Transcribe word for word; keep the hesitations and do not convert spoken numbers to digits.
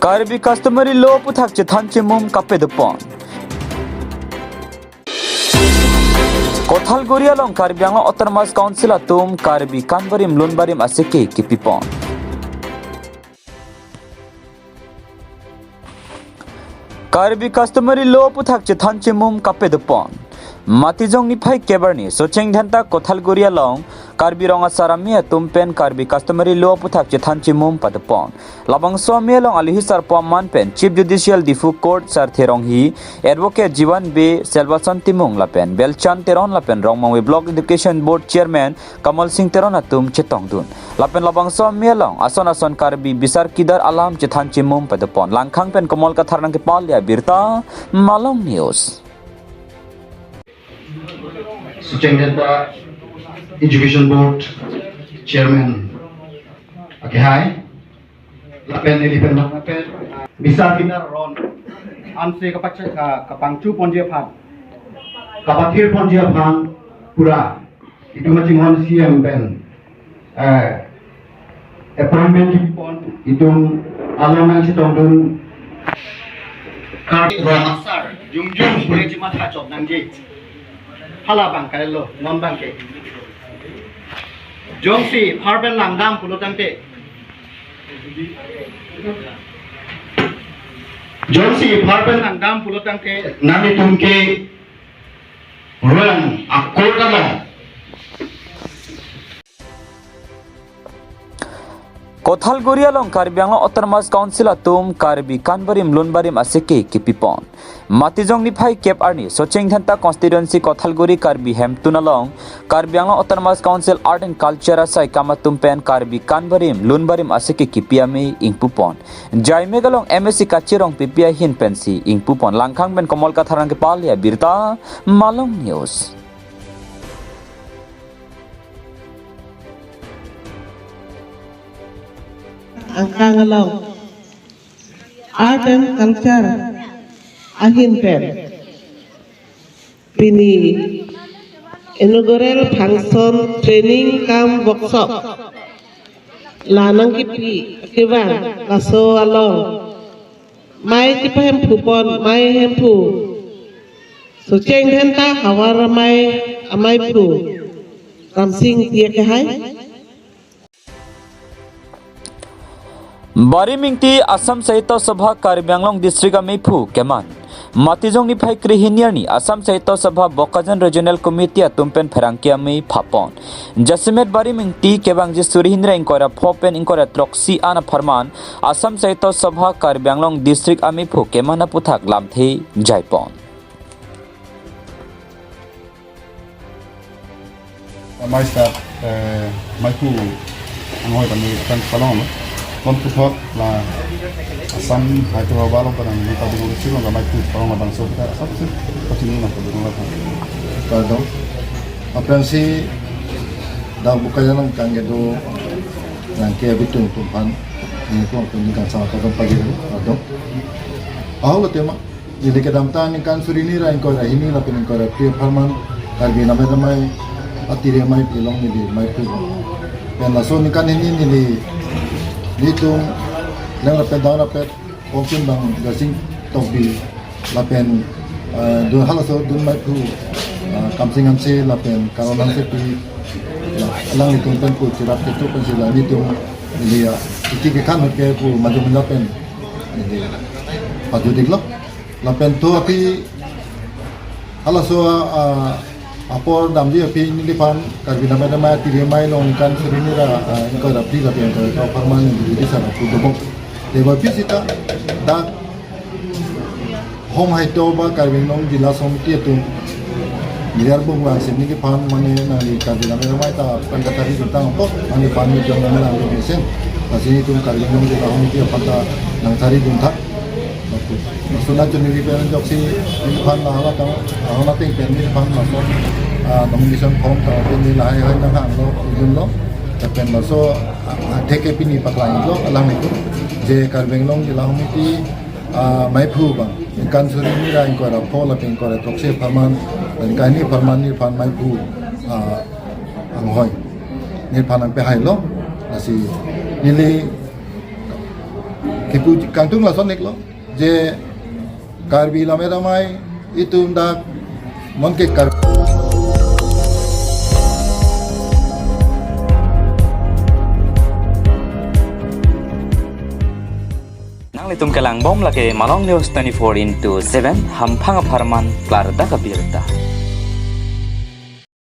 Karbi customary law aputhak chethan chemum kapadopon. Kothalguri along Karbi Anglong Autonomous Council atum Karbi kanbarim lunbarim aseke kipipon. Karbi customary law aputhak chethan chemum kapadopon. Matijong niphai kep arni Socheng Dhenta Kothalguri along Karbi Rong Asar Amei atum pen Karbi customary law aputhak chethan chemum padopon. Labangso amei along alohi sarpo aman pen Chief Judicial Diphu Court Sarthe Ronghi, Advocate Jiwan Bey, Salvation Timung lapen Belchan Teron lapen Rongmongve Block Education Board Chairman Kamal Singh Teron atum chetongdun. Lapen labangso amei along ason ason Karbi bisar kidar alam chethan chemum padopon. Langkhang pen Komol Kathar nangkepale abirta, Malong News. Socheng Dhenta Education Board Chairman akehai, lapen neli pen lapen bisar kidar aron ansi kapacha-, ka-, kapangchuponji aphan, kapathirponji aphan pura itum kachinghon C M pen, eh, appointment kipon itum along nangchetongdun. Karbi Rong Asar jongjong pule chimatha chok nangji. Hala abang kailo, non abangke. Jongsi phar pen langdam pulo tangte, jongsi phar pen langdam pulo tangte, nanglitum ke rong a-court along. Kothalguri along Karbi Anglong Autonomous Council atum Karbi kanbarim lunbarim aseke kipipon. Matijong niphai kep arni Socheng Dhenta Constituency Kothalguri Karbi Hemtun along Karbi Anglong Autonomous Council Art and Culture asaikam atum pen Karbi kanbarim lunbarim aseke kipi amei ingpupon. Jaimek along M A C Kachi Rongpipi ahin pensi ingpupon. Langkhang pen Komol Kathar nangkepale abirta, Malong News. Angkang along Art and Culture ahin pen pini inaugural function training cum workshop la nangkipi kevang, laso along mei kepahemphupon, mei hemphu Socheng Dhenta havar amei, ameiphu Ramsing Tiya akehai. Barim Ingti Assam Sahitya Sabha Karbi Anglong District ameiphu keman. Matijong niphai krehini arni Assam Sahitya Sabha Bokajan Regional Committee atum pen pherangke amei phapon. Jasemet Barim Ingti kevangji suri hini ra ingkoi ra pho pen ingkoi ra throksi an apharman Assam Sahitya Sabha Karbi Anglong District ameiphu keman aputhak lamthe jaipon. Amei seta, eh, meiphu anghoi kami akan palong lo. Kon puthot la Assam Sahitya Sabha along pen nangpado kuri si along meiphu palong labangso kita Assam si pachini nangpado labang. Pardon. Aphrangsi dak Bokajan along kangkedo nangke abitung atum aphan ningkong atum ningkan sama kadang pagi. Pardon. Ahok lo tema. Neli kedamtang ningkan suri hini ra ingkoi ra hini lapen ingkoi ra phli apharman Karbi Namai Damai atiri amei pilong neli meiphu. Pen laso ningkan hini neli nelitum leng rapet down rapet Kongsin bang Darsing Tokbi lapen, eh, dun halaso dun meiphu, eh, Kamsing Hanse lapen Karon Hansepi la alanglitum pen pu chirap ketu pensi la nelitum neli ya iti kekhan hot ke pu maju manja pen neli pajudiklo. Lapen to aphi halaso, ah, apor damji aphi neliphan Karbi Namai Damai atiri amei along ningkan suri hini ra, ah, ingkoi ra phli lapen ingkoi ra pho apharman neli di sara pu dobom. Tebonta aphi seta dak Hom Sahitya Sabha Karbi Anglong Jila Samiti atum nelitum bongvang si neliphan mane nangli Karbi Namai Damai ta pen kathari duntang apot nangliphan nelitum nanglang mesen. Lasi nelitum Karbi Anglong Jila Samiti aphan ta nangthari dunthak. Laso nangchun neli pen ajoksi neliphan la hala tang, hala teng pen neliphan laso, ah, nomination form ta pen neli lahai hai nanghanglo, idunlo. Lapen laso, ah, ah, theke pini paklanglo alanglitum. Je Karbi Anglong Jila Samiti, ah, meiphu bang ningkan suri hini ra ingkoi ra pho lapen ingkoi ra throksi apharman, ningkan hini apharman neliphan meiphu, ah, anghoi neliphan nangpehailo. Lasi neli Ipu kangtung lason iklo je Karbi Lammet Amei itum dak monke Kar- Nanglitum kelangbom lake Malong News twenty-four into seven, hamphang apharman klardak abirta.